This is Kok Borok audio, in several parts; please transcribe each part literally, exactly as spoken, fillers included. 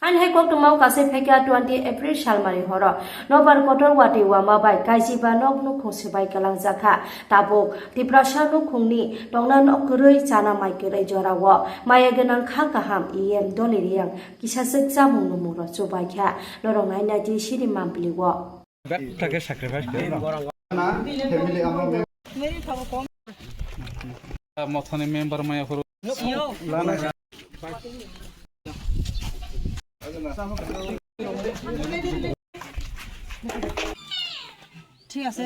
Hai koktwma o kasai phaikha twenty April salmani horo. Nobar kotor watwi wama bai kaisiba nok nukhung swbai kwlangjakha. Tabuk Tiprasa nukhungni tongna nok kwrwi chana mai kwrwi jorao. Maya gwnang kha kaham E M Doli Riyang kisaswk chamung nungmungrok chubaikha. Norok nainai di sini mampli o. Betha khe sacrifice khe. Mothani member maya phuru. ঠিক আছে।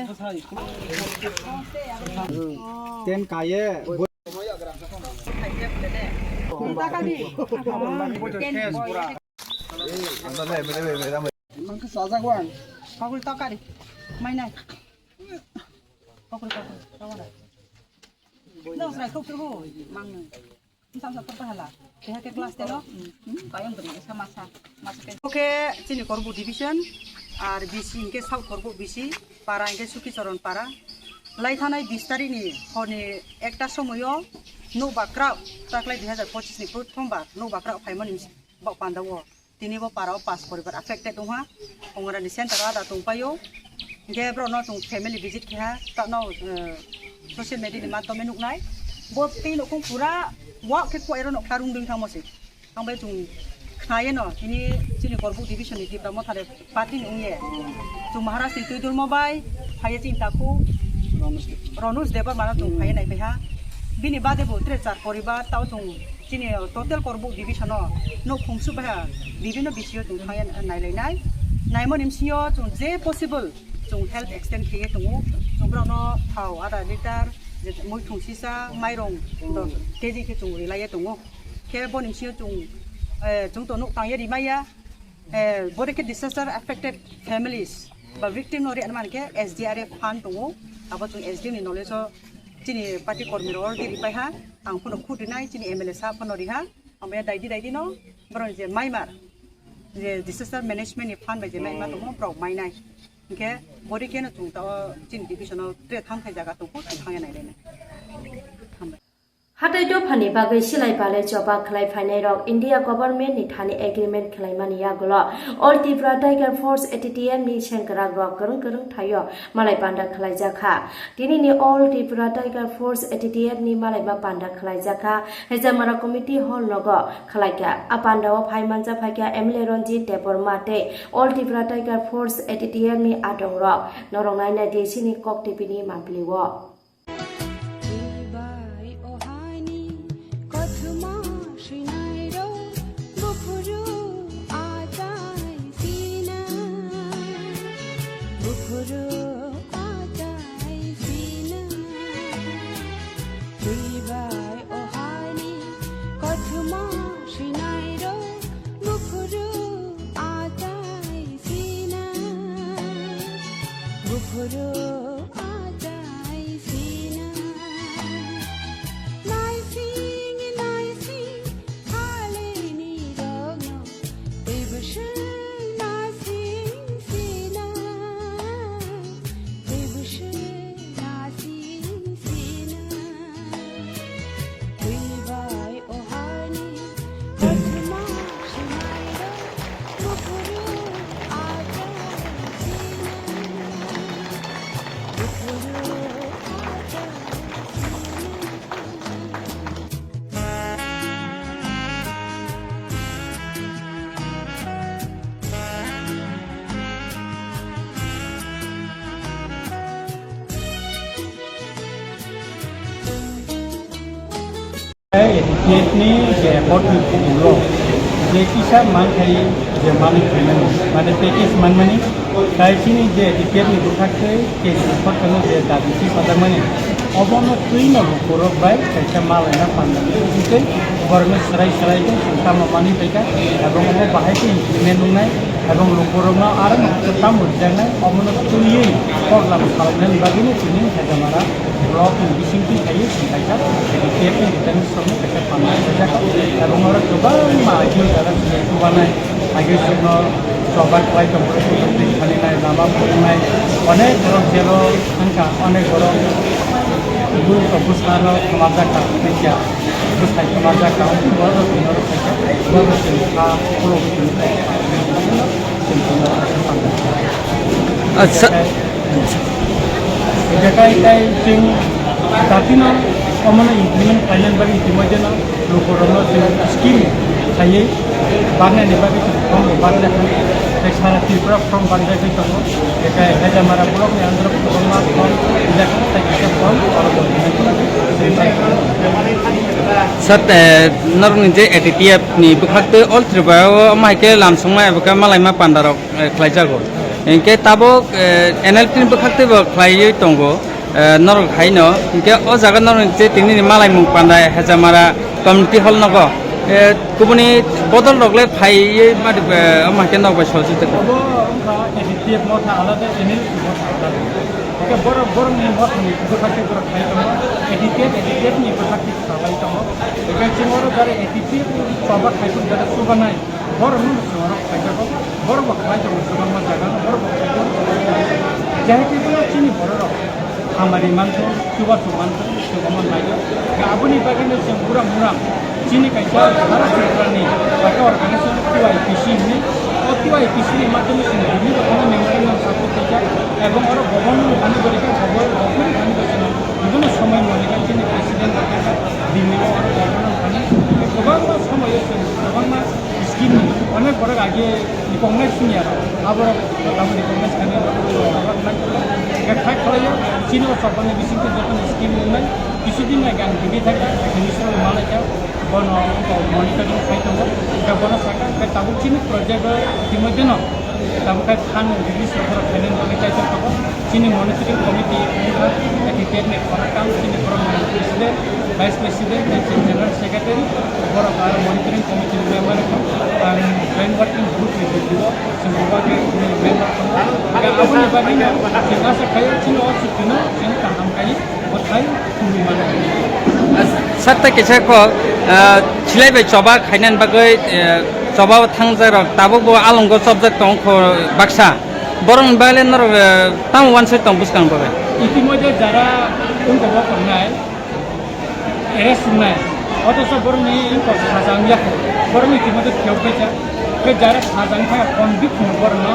Ten kaye. Ten. Mangkha sajak wan. Kagul tokari. Mainai. Kagul, kagul, kagul. No, srai kok tu. Mang. Sam sa tok hala. Teha ke class telo. Kayang beri sama sa. Masuk ke. Oke, chini Korbuk division. Ar B C hingke South Korbuk B C. Para hingke Suki Charan para. Lai thanai bis tarikni horni ekta somoyo. Nokba krao. Taklai dui hajar pochisni prothombar. Nokba krao phaimani bak pandao. Tini bo para o pas poribar affected wngha. Ongrani center o ada tongpaio. Hingke borokno chwng family visit kheha, tamo, eh, social media ni madhyome nuknai. Bo tei nukhung pura wak khe kuairokno klarung dui thangmo se. Ang bai chwng khnayeno, tini chini Korbuk division ni Tipra Motha de party ni wngye. Chwng Maharaj ni twi dulmo bai, phaiye chini takhu Ronus Debbarma no chwng phaiye naiphaiha. Bini bade bo tre char poribar, tao chwng chini total Korbuk division o nukhung subha bibino bisio chwng thangye nailainai. Naimoni bisingo chwng je possible chwng help extend kheye tongo. Chwng borokno thao ada litre, je muithung sisa, mairong dos K G khe chwng rilaiye tongo. Khe boni bisingo chwng, eh, chwng to nuk tangye rimaiya. Eh, bore khe disaster affected families ba victim no ri anman khe S D R F fund tongo. Abo chwng S D M ni knowledge o chini party kormi rok di ripai ha. Ang phano khut rinai chini M L A sahab phano riha. Ang bai daidi daidi no borok je maimar je disaster management ni fund bai je maima tongo borok mainai. Hingke bore khe no chwng to chini division o tre thang thai jaga tongo chwng thangya nai rene. Hambai. Hatai dophani bagwi silai balai choba khlai phainairok India government ni thani agreement khlaimani yagulo All Tripura Tiger Force, A T T F, ni sengkrakrok kwrwng kwrwng thaio malai panda khlaijakha. Tinini All Tripura Tiger Force, A T T F, ni malaima panda khlaijakha Hejamara Committee Hall nogo khlaikha. A pandao phai manjak phaikha M L A Ranjit Debbarma tei All Tripura Tiger Force, A T T F, ni adongrok. Norok nainai di sini Kok T V ni mampli o. Bai ohani kothoma swinairok buphuru achai sina, buphuru achai sina. Bai ohani kothoma swinairok buphuru achai sina, buphuru achai sina. Naising, naising, halini rokno, tei bwswng naising sina, tei bwswng naising sina. Twi bai o hani, kothoma swinairok. A T T F ni je effort ni kubul rok je kisa manthai je manwi phaimani, mane package manmani, tai chini je A T T F ni bwkhak tei K G effort kheno je dabi si pajakmani, obono twi no lukurok bai kaisa malaina panda tei borokno swrai swrai khe tamo manwi phaikha, abo omo bahai khe implement wngnai, abo lukurokno aro no tamo rijaknai, omono twiwi kok lama salainani bagwino tini Hejamara. Block ni bisingtwi khaio chwng kaisa A T T F ni returning stock ni kaisa panda khaijak. Tabuk oro kwbangma agee jaga chwng chubanai, agee chwngno choba khlai tongphuru, twi phalinai, lama phunuknai, onek borok jail o thangkha, onek borok bus o bwskango thangmarjakha, hwnkhe Acha. Ita kai kai chwng datino omono implement khlainani bagwi itimoideno lukurokno chwng scheme khaiwi barnani bagwi chwng form bo barjak kha. Tei sara Tripura form barjagwi tongo. Ita Hejamara blockni under o kwbangma form rijak kha, tei kisa form oro bo rijak kha. Sir, eh, norokni je A T T F ni bwkhak tei All Tripura o omo hai khe lamsongma eba khe malaima pandarok, eh, khlaijago. Hinkhe tabuk, eh, N L T ni bwkhak tei bo khlaiwi tongo, eh, norok haino. Hinkhe o jaga norok je tinini malaimung panda Hejamara community hall nogo, eh, kubuni bodol rok le phaiwi madi, eh, omo hai khe nok bai sojit. Obo wngkha A T T F motha alada, N L T motha alada. Hinkhe borok, borokni mothani bwkhak tei borok khai tongo, A T T F, A T T F ni bwkhak tei khlai tongo. Hinkhe chwng oro jara A T T F ni choba khai tongo, jara chubanai. Borok no chwng oro khlai jago, borok bo khlai tongo kwbangma jaga, borok bo khlai tongo. Jahai khe bono chini borok rok hamari manthok, chubachu manthok, chubaman naiyo. Ga aboni bagwi no chwng buram buram chini kaisa Bharat Sorkar ni kaisa organization T Y P C hinwi, o T Y P C ni madhyome chwng Delhi o thangwi memorandum submit khaijak, ebong oro government thani borikha, government thani borikha, bibhinno somoy monikha chini president borikha, Delhi o oro government thani kwbangma somoyo chwng kwbangma scheme ni onek borok age recognize wngya, aborok tabuk recognize khainai, abo khlai, khe khai khlaio, chini o chopani bisingtwi jotono scheme wngnai, kisi din nai gan bini thangkha, minister rok malai kha, bono monitoring khai tongo, khe bono sakha, khe tabuk chini project o itimoidheno tabuk khai phan release rok khainani bagwi kaitor tongo. Chini monitoring committee wngkha, A T T F ni khoroktham, chini borok president, vice president, tei chini general secretary, borok aro monitoring committee ni member wngkha. Ang joint working group ni B D O, chwng bo bagwi chini member tongo. Aboni bagwi no chwng asa khaio chini o chuti no chwng kaham khai bwthai tubui mano. Sir, tei kisa kok, ah, silai bai choba khainani bagwi, eh, choba o thangjak rok tabuk bo alongo chopjak tongo kho baksa. Borokni bagwi le norok, eh, tamo uansuk tong bwskang bagwi? Itimoidhe jara wngkha bo tongnai, arrest wngnai, othocho borokni wngkha saja wngya kho, borokni itimoidhe phiyok baija. Khe jara saja wngkha convict hino borokno,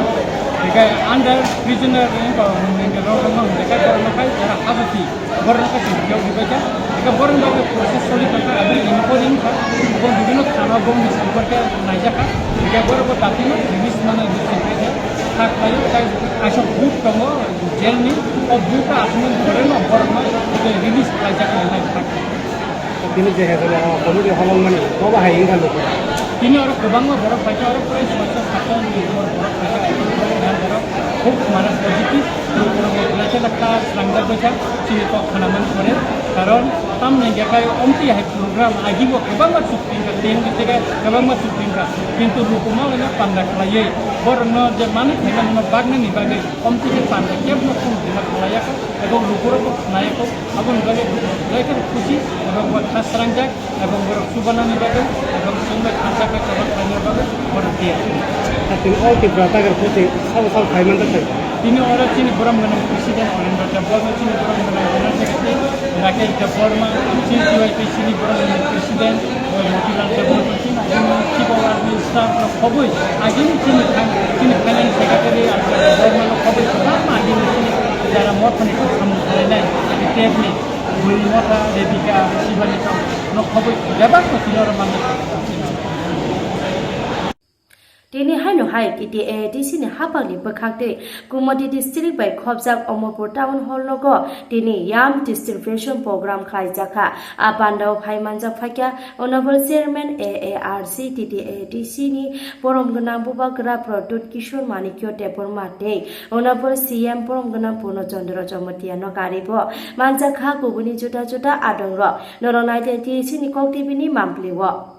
hingkhe under prisoner wngkha, hwnwi rok wngkha, hwnwi khe borokno khai jara hajati. Borok no kaisa video ribaikha, eka borok ni bagwi process soli tongkha, aboni inquiry wngkha, bo bibhinno thana bongni samporke naijakha, eka borok bo datino release mano hinwi singkha khe kha khlaio, tei kaisa book tongo jail ni, o book o aswk borok no, borok no release khlaijak hinwi kha. Tini je hezala comedy holong mani, bo bahai wngkha luku. Tini oro kwbangma borok paikha, oro prai soicha satta ni borok paikha, borok khub mane positive, borok bo belai kheno kha swnamjak baikha. Chini kok khwnamani pore, karon tamni hwnkhe kai omtwi hai program agibo kwbangma chukpringkha, tei wngwi tei kwbangma chukpringkha, kintu luku malai no panda khlaiwi borokno je manwi phaimani no baknani bagwi omtwi khe panda kebno khum khna khlaiya kho, ebong lukurokbo khwnaya kho, aboni bagwi belai kheno khusi ebong bo kha srangjak ebong borok chubanani bagwi ebong chwngno kha sakha kwbang khlaina bagwi borok tiya. Tini all Tripura tagar khusi sabo sabo khai manjak kha. Tini oro chini borom gwnang president Arendra Debbarma, chini borom gwnang general secretary Rakesh Debbarma, chini T Y P C ni borom gwnang president Motilal Debbarma, chini agini chief of army staff rok khobwi agini chini thang, chini finance secretary Arendra Debbarma no khobwi kwbangma agini chini jara mothani samung khlainai, agi tepni bui motha Rebika Shivani no khobwi bebak no tini oro manwi. Tini haino hai T T A A D C ni haphangni bwkhak tei Kumoti district bai khopjak Omorpur town hall nogo tini yam distribution program khlaijakha. A pandao phai manjak phaikha Honorable Chairman A A R C T T A A D C ni borom gwnang bubagra Pradyut Kishore Manikya Debbarma tei Honorable C M borom gwnang Purno Chandra Jamatia no karibo manjakha kubuni juda juda adong rok. Norok naiteng T A A D C ni kok T V ni mampli o.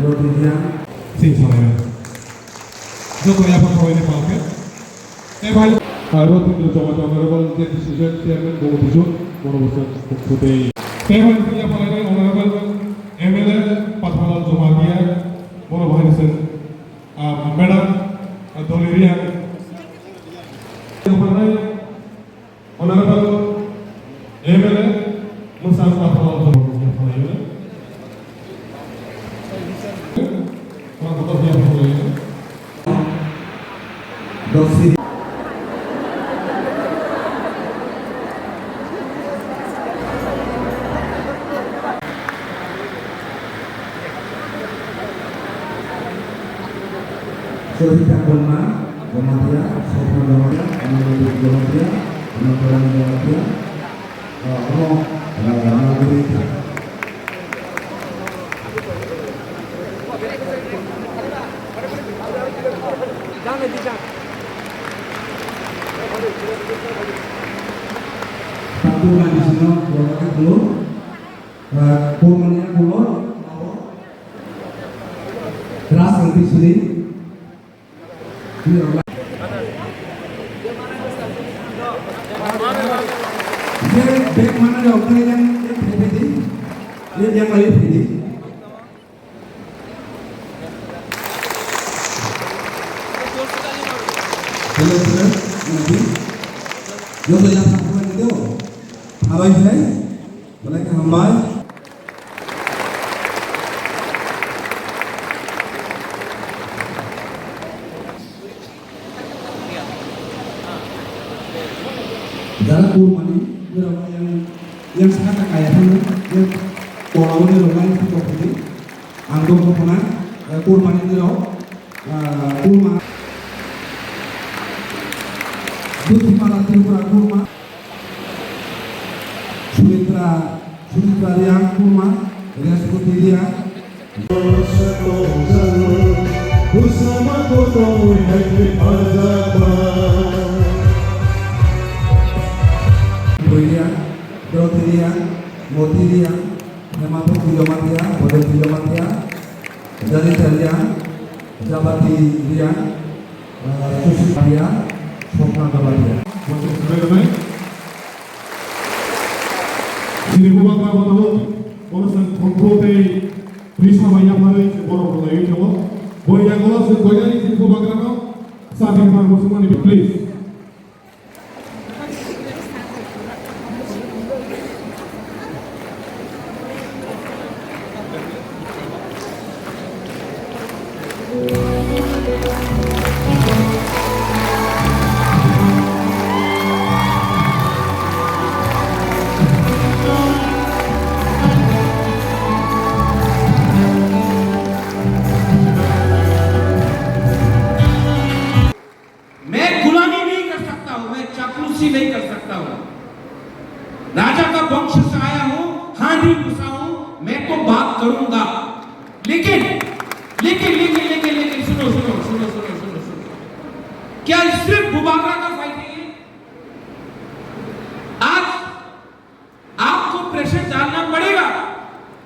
Roti Reang. Sing salai. Joto yapha salai ni palke. Tei bai. Aro tini Jamatia Honorable J D C Chairman Bhagwati Jun, borok bwswk khuktei. Tei bai tini yapha lai Honorable M L A Patharlal Jamatia, borok bahai bwswk, ah, Madam, ah, Doli Reang. Yapha lai Honorable M L A Mwsang Patharlal Jamatia yapha lai. Sorita Kulma, Jamatia, Sopna Jamatia, Anandabit Jamatia, Anandaram Jamatia, ah, omo, ah, Nagori. Satu lagi sino, dua kali belum. Ah, Kurmania Kulon, Ras Anti Sini. Bek mana jawab kalian yang yang yang lain ini. Hello, hello, nanti. Yo soy yang satu lagi tu. Apa ini? Belai khe hambai. Jara kurmani, nirok yang, yang saka kaya phano, yang kolao nirok yang saka phano, ang dong phano, eh, kurmani nirok, eh, kurma. Duthi mala Tripura kurma. Sumitra, Sumitra Reang Kurma, Riyaswati Reang. Bui Reang, Dorothy Reang, Moti Reang, Hema Putri Jamatia, Bodoti Jamatia, Jarita Reang, Jabati Reang, Susi Reang, Sopna Jamatia. Chini bubagra bono, bono chwng thongthok tei risa bai yapharwi chwng borok rwlaiwi tongo. Boni yagulo chwng koinani chini bubagrano sa bini phan bosongmani, please. मैं गुलामी नहीं कर सकता हूं, मैं चापलूसी नहीं कर सकता हूं। राजा का वंश से आया हूं, हांडी घुसा हूं, मैं तो बात करूंगा। लेकिन, लेकिन, लेकिन, लेकिन, लेकिन, सुनो, सुनो। क्या सिर्फ बुबागरा का फाइट है ये? आज आपको प्रेशर डालना पड़ेगा।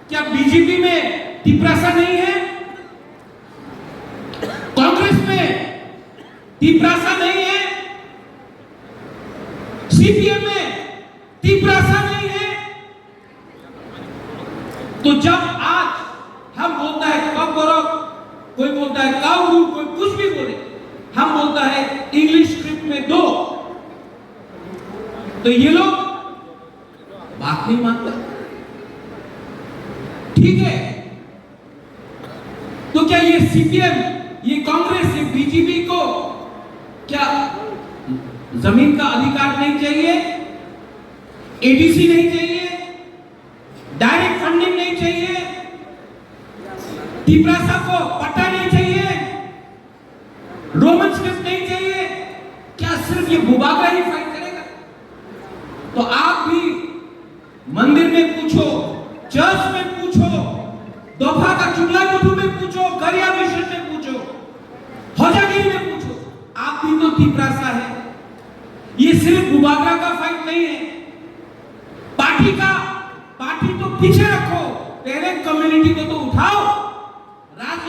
क्या बीजेपी में तिपरासा नहीं है? कांग्रेस में तिपरासा नहीं है? सीपीएम में तिपरासा नहीं है? तो जब आज हम बोलता है कॉकबरॉक, कोई बोलता है काऊ, कोई कुछ भी बोले, हम बोलता है इंग्लिश स्क्रिप्ट में दो, तो ये लोग बात नहीं मानता। ठीक है, तो क्या ये सीपीएम, ये कांग्रेस, ये बीजेपी को क्या जमीन का अधिकार नहीं चाहिए, एडीसी नहीं चाहिए, डायरेक्ट फंडिंग नहीं चाहिए, तिपरासा को पट्टा नहीं चाहिए, रोमन स्क्रिप्ट नहीं चाहिए? क्या सिर्फ ये बुबागरा ही फाइट करेगा? तो आप भी मंदिर में पूछो, चर्च में पूछो, दोफा का चुगला गुथू में पूछो, गरिया मिशन में पूछो, होजागिरी में पूछो, आप भी तो तिपरासा है। ये सिर्फ बुबागरा का फाइट नहीं है। पार्टी का, पार्टी तो पीछे रखो, पहले कम्युनिटी को तो उठाओ।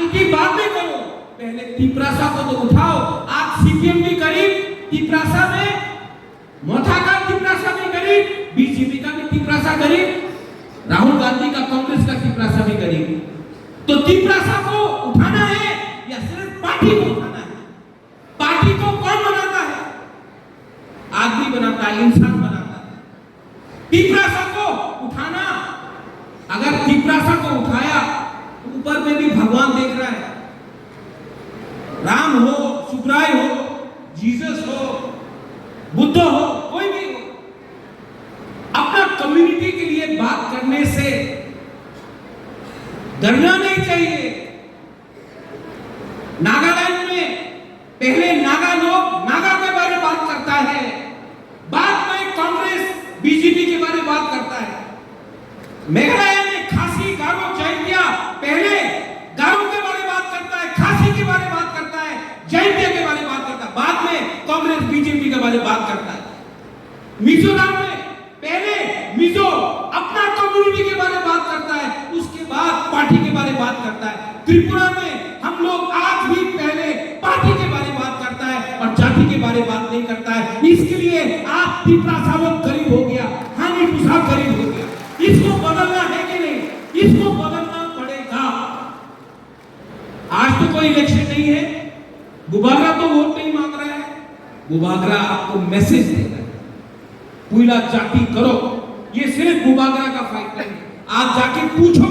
की बात नहीं करो, पहले तिपरासा को तो उठाओ। आज सीपीएम भी गरीब, तिपरासा में मथा का तिपरासा भी गरीब, बीजेपी का भी तिपरासा गरीब, राहुल गांधी का, कांग्रेस का तिपरासा भी गरीब। तो तिपरासा को उठाना है या सिर्फ पार्टी को उठाना है? पार्टी को कौन बनाता है? आदमी बनाता है, इंसान बनाता है। तिपरासा को उठाना, अगर तिपरासा को उठाया तो ऊपर में भी भगवान देख रहा है। राम हो, सुखराय हो, जीसस हो, बुद्ध हो, कोई भी हो, अपना कम्युनिटी के लिए बात करने से डरना नहीं चाहिए। नागालैंड में पहले नागा लोग नागा के बारे में बात करता है, बाद में कांग्रेस बीजेपी के बारे में बात करता है। मेघालय में खासी, गारो, जैंतिया पहले गारो के बारे में बात करता है, खासी के बारे में बात करता है, जैंतिया के बारे में बात करता है, बाद में कांग्रेस बीजेपी के बारे में बात करता है। मिजोरम में पहले मिजो अपना कम्युनिटी के बारे में बात करता है, उसके बाद पार्टी के बारे में बात करता है। त्रिपुरा में हम लोग आज भी पहले पार्टी के बारे में बात करता है और जाति के बारे में बात नहीं करता है। इसके लिए आज तिपरासा लोग गरीब हो गया, हामिद उसाब गरीब हो गया। इसको बदलना है कि नहीं? इसको बदलना पड़ेगा। आज तो कोई इलेक्शन नहीं है, बुबागरा तो वोट नहीं मांग रहा है। बुबागरा आपको मैसेज दे रहा है, पुइला जाति करो। ये सिर्फ बुबागरा का फाइट नहीं है। आप जाके पूछो,